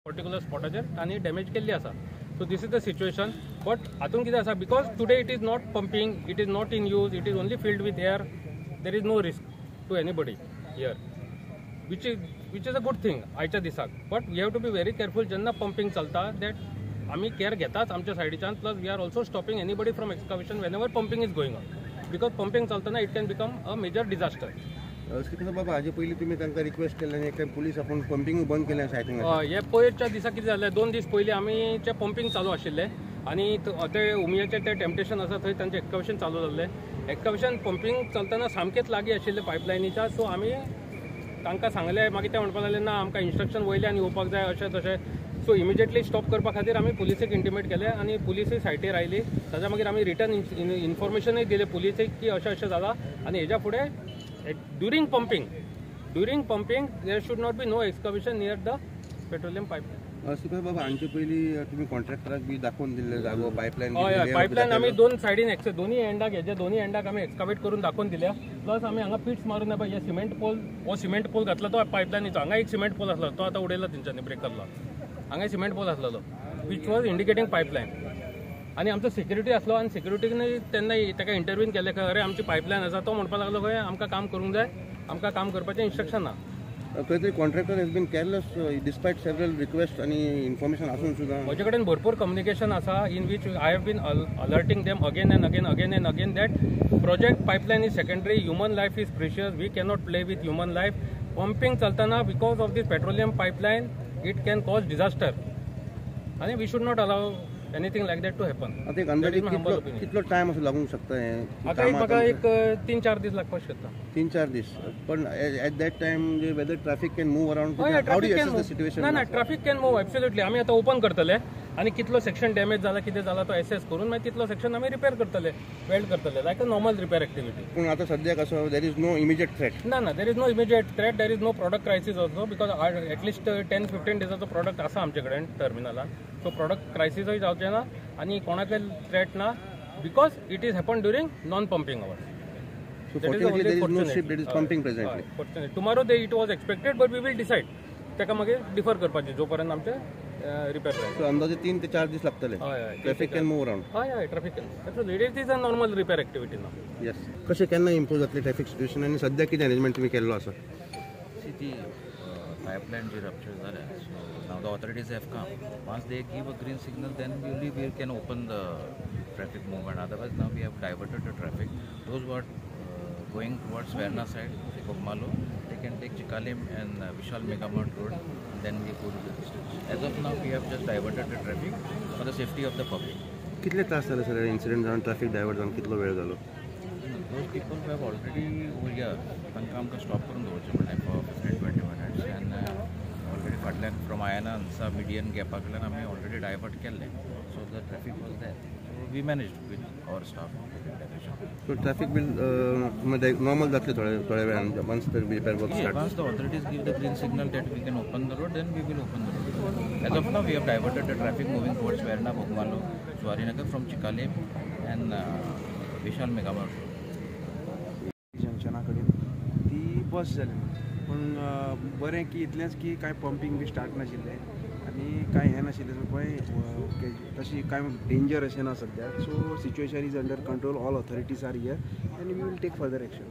Particular स्पॉटाचेर तांणी damage केल्ली आसा. So this is the situation. But हातून कितें आसा, because today it is not pumping, it is not in use, it is only filled with air, there is no risk to anybody here, which is a good thing आयच्या दिसाक. But we have to be very careful जेन्ना pumping चलता, that आमी care घेताच आमच्या सायडीच्यान. Plus we are also stopping anybody from excavation whenever pumping is going on, because pumping चलतना it can become a major disaster. Shrikant बाबा, हाजे पयलीं तुमी तांकां रिक्वेस्ट केल्लें आनी एक टायम पुलीस आपोवन पंपिंगूय बंद केलें अशें आयकूंक येता. हे पयरच्या दिसा कितें जालें, 2 दीस पयलीं आमीचें पंपींग चालू आशिल्लें आनी ते उमियाचें तें टेम्पटेशन आसा थंय तांचें एक्सकवेशन चालू जाल्लें. एक्सकवेशन पंपींग चलतना सामकेंच लागीं आशिल्लें पायपलायनीच्या. सो आमी तांकां सांगलें. मागीर ते म्हणपाक लागले, ना, आमकां इन्स्ट्रक्शन वयल्यान येवपाक जाय, अशें तशें. सो इमिजिएटली स्टॉप करपा खातीर आमी पुलिसेक इंटिमेट केलें आनी पुलिसूय सायटीर आयली. ताच्या मागीर आमी रिटन इन्फॉर्मेशनूय दिलें पुलिसेक की अशें अशें जालां आनी हेज्या फुडें during pumping there should not be no excavation near the petroleum pipe. Shrikant बाबा, हांचे पयलीं तुमी कॉन्ट्रॅक्टराक बी दाखोवन दिल्ले जागो, पायपलायन? हय हय पायपलायन आमी दोन सायडीन एक्स दोन्ही एंडाक, हेजे दोन्ही एंडाक आमी एक्सकावेट करून दाखोवन दिल्या. प्लस आमी हांगा पिट्स मारून पळय, हे सिमेंट पोल, हो सिमेंट पोल घातला तो पायपलायनीचो. हांगा एक सिमेंट पोल आसलो, तो आतां उडयला तेंच्यांनी ब्रेक करला. हांगा सिमेंट पोल आसलेलो which was indicating pipeline. आनी आमचो सिक्युरिटी आसलो आनी सिक्युरिटीन तेन्ना ताका इंटरव्यून केलें खंय, अरे, आमची पायपलायन आसा. तो म्हणपाक लागलो खंय, आमकां काम करूंक जाय, आमकां काम करपाचें इन्स्ट्रक्शन ना. खंय तरी contractor has been careless despite several request आनी इन्फॉर्मेशन आसून सुद्दां. म्हजे कडेन भरपूर कम्युनिकेशन आसा in which I have been alerting them again and again, again and again that project pipeline is secondary, human life is precious, we cannot play with human life. Pumping चलतना because of this petroleum pipeline it can cause disaster आनी we should not allow anything like that to happen. आतां एक अंदाजे कितलो कितलो time असो लागूंक शकता हें? आतां एक म्हाका एक 3-4 दीस लागपाक शकता. 3-4 दीस. पण at that time whether traffic can move around, how do you assess the situation? ना ना, traffic can move absolutely. आमी आतां ओपन करतले आनी कितलो सेक्शन डॅमेज जाला, कितें जाला तो एसेस करून मागीर तितलो सेक्शन आमी रिपेर करतले, वेल्ड करतले, like a normal repair activity. पूण आतां सद्याक असो there is no immediate threat? ना ना, there is no immediate threat. There is no product crisis also, because at least 10-15 डेजाचो product आसा आमचे कडेन टर्मिनलान. सो प्रॉडक्ट क्रायसीसय जावचें ना आनी कोणाकय थ्रेट ना, because it is happen during non pumping hours. So fortunately there is no ship that is pumping presently. Tomorrow they it was expected, but we will decide ताका मागीर डिफर करपाचें जो पर्यंत आमचे रिपेर जायना. सो अंदाजे 3 ते 4 दीस लागतले. हय हय Traffic can move around? हय हय traffic can. It is a normal repair activity ना. येस, कशें, केन्ना इम्प्रूव जातली ट्रॅफिक सिच्युएशन आनी सद्या कितें अरेंजमेंट तुमी केल्लो आसा? See, the pipeline ji rupture झाल्या, so now the authorities have come. Once they give a green signal, then only we can open the traffic movement. Otherwise, now we have diverted the traffic. Those who are going towards Verna side, Bogmalo, they can take Chicalim and Vishal Megamart Road, and then we go to the distance. As of now, we have just diverted the traffic for the safety of the public. कितले तास जाले sir, incident जावन traffic divert जावन कितलो वेळ जालो? Those people who have already over here, तांकां आमकां स्टॉप करून दवरचें पडलें for 15-20 minutes and already फाटल्यान फ्रॉम आयना हंसा मिडियन गॅपा कडल्यान आमी ऑलरेडी डायवर्ट केल्लें. So the traffic was there, so we manage with our staff diversion. So traffic will normal जातले थोड्या थोड्या वेळान once the repair work start? Once the authorities give the green signal that we can open the road, then we will open the road. As of now, we have diverted the traffic moving towards Verna, Bogmalo, Zuarinagar from Chicalim and Vishal Megamart Road. जंक्शना कडेन ती बस जाली. पूण बरें की इतलेंच की कांय pumping बी start नाशिल्लें आनी कांय हें नाशिल्लें. सो पळय, तशी कांय डेंजर अशें ना सद्याक. So situation is under control. All authorities are here and we will take further action.